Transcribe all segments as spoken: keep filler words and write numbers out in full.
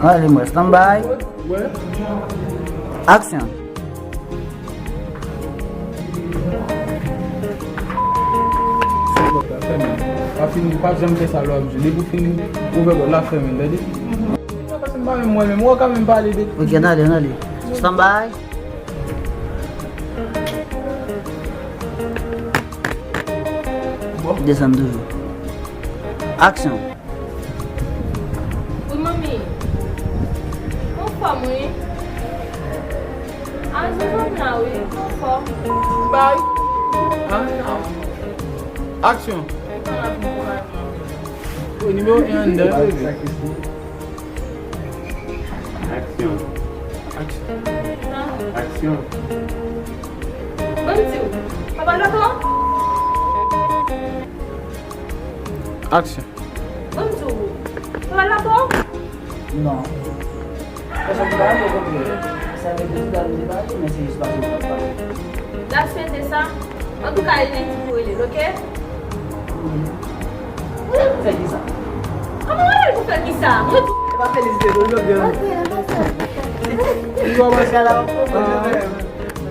Ale, mwen, stand by. Aksyon. Se pòt la, fèmen. Pa fin, pa janm fè sa lè w ap jwe. Depi w fin ouvè pòt la, fèmen, tande? Sa pase m pa menm wè menm. Ou ka menm pale de. Ok, n ale, n ale. Stand by. Desann toujou. Aksyon. Wi, manmi. Anfòm, wi. A, je zanmi la, wi. Anfòm. Bay. An, an. Aksyon. Wi, nimewo en an dèyè, bebe. Aksyon. Aksyon. Aksyon. Ban m di w. Papa Loto? Aksyon. Ban m di w. Papa Loto? Non. Pèsonn ki pa rantre kote. Sa vle di tout a nou te pale, men se jis pase nou t ap pale. N ap swete sa. Antouka, li di pou rele l, oke? Mwen fè kisa? Kòman mwen fè pou fè kisa? Mwen tou. E pa felisite, non, jodi a. Ok, ann pase. Li va pase la.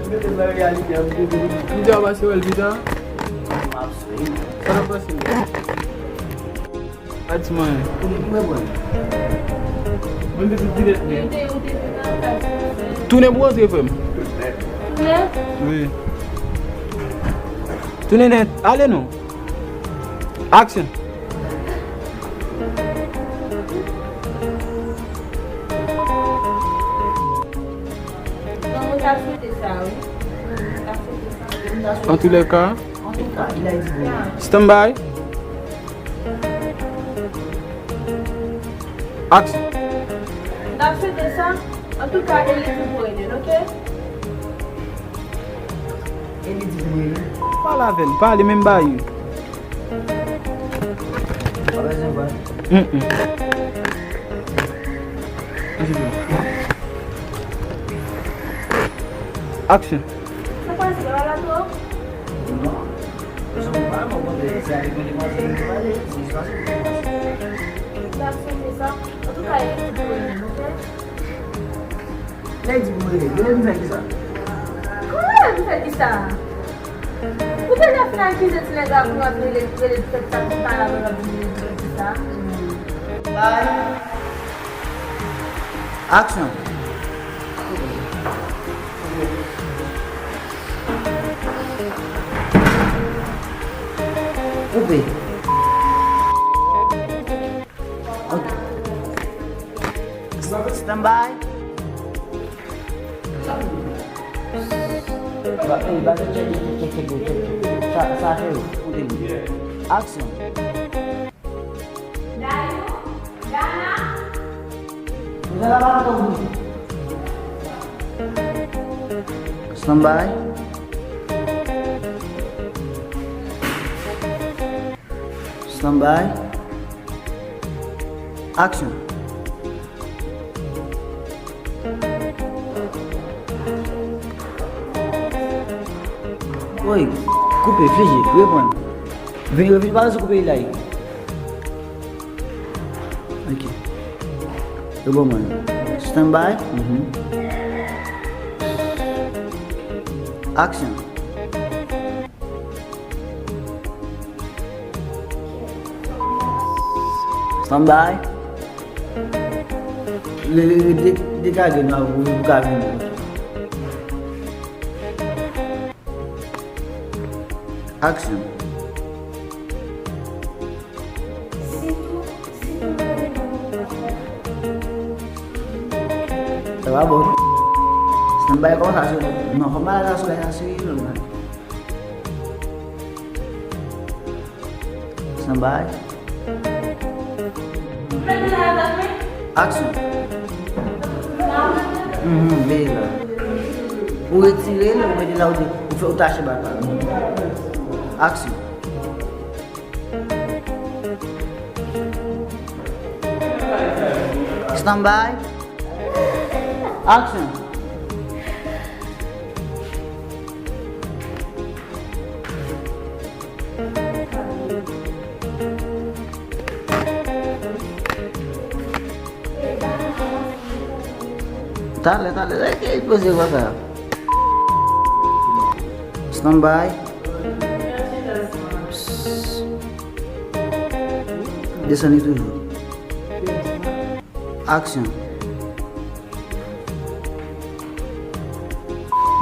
Mete nan reyalite a, mete nan. Li di w ap pase wè l pita. Sa n ap pase. Ati mwen. Mwen te di dirèk men. Tounen pou antre, frè m. Tounen? Wi. Tounen nèt. Ale non. Aksyon. Non, mwen ta swete sa, wi. Mwen ta swete sa. Antoulèka. Stand by. Aksyon. N ap swete sa. Antouka, Eli di pou rele l, oke? Eli di pou rele l. Pale avè l, pale menm bagay. Pa bezwen pale. Mm, mm. Aksyon. Sa pase, papa Loto? Non. Sa se avèk yon demwazèl li te pale, se jis pase. N ap swete sa. Antouka, Eli di pou rele l, oke? Lè di pou rele, rele m fè kisa? Kòman rele m fè kisa? Ou deja fin akize ti nèg la pou w ap rele, rele ti fèt sa pou pale avè l, w ap vin rele ti fèt sa? Bay. Aksyon. Koupe. Ok. Stand by. Ba, eh, ba, check, check, check, check, check, check. Sa, sa fè ou, ou te di. Aksyon. Dayou, Dana. Stand by. Stand by. Aksyon. Woy, koupe, flechi, reprann. Vini, vini pale sou koupe li la. Ok. Yo bon, mwen. Stand by. Mhm. Aksyon. Stand by. Le, le, de, degage nou pou, pou ka vini. Aksyon. Sa va bon. Stand by kòman sa se non, fò malad la sou la, sa se non. Stand by. Aksyon. Mhm, veye la. Ou retire l, ou mete la, ou di, ou fè, ou tache bak la. Aksyon. Stand by. Aksyon. Talè, talè. Ok, poze konsa. Stand by. Psst. Desann li toujou. Aksyon.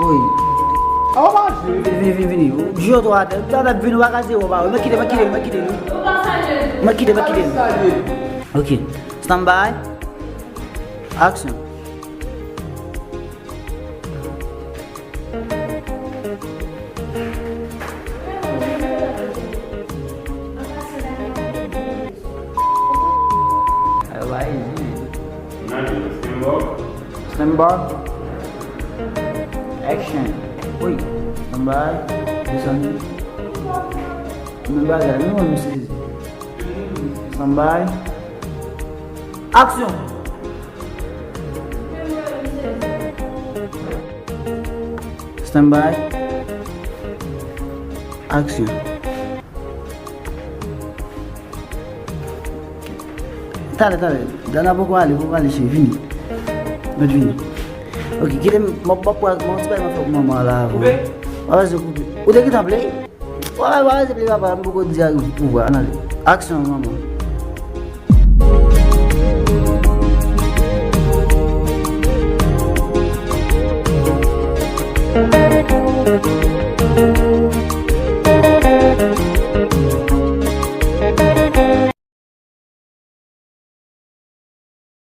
Wi. Vini, vini, vini, vini. Jwe twa, twa, twa, vini, w pa ka zero, pa. Mwen kite, mwen kite, mwen kite. Mwen kite, mwen kite. Ok. Stand by. Aksyon. Stand by. Action. Wi. Stand by. Desann. Men bagay, nou wè m sezi. Stand by. Aksyon. Stand by. Aksyon. Talè, talè. Dana poko ale, poko ale, cheri. Vini. Mèt vini. Ok, kite m, m ap pran yon ti bagay m ap fè pou manman an la avan. Koupe? Papa, se koupe. Ou te gentan play? Wè, wè, se pli papa, m poko di a pouvwa, ann ale. Aksyon, manman.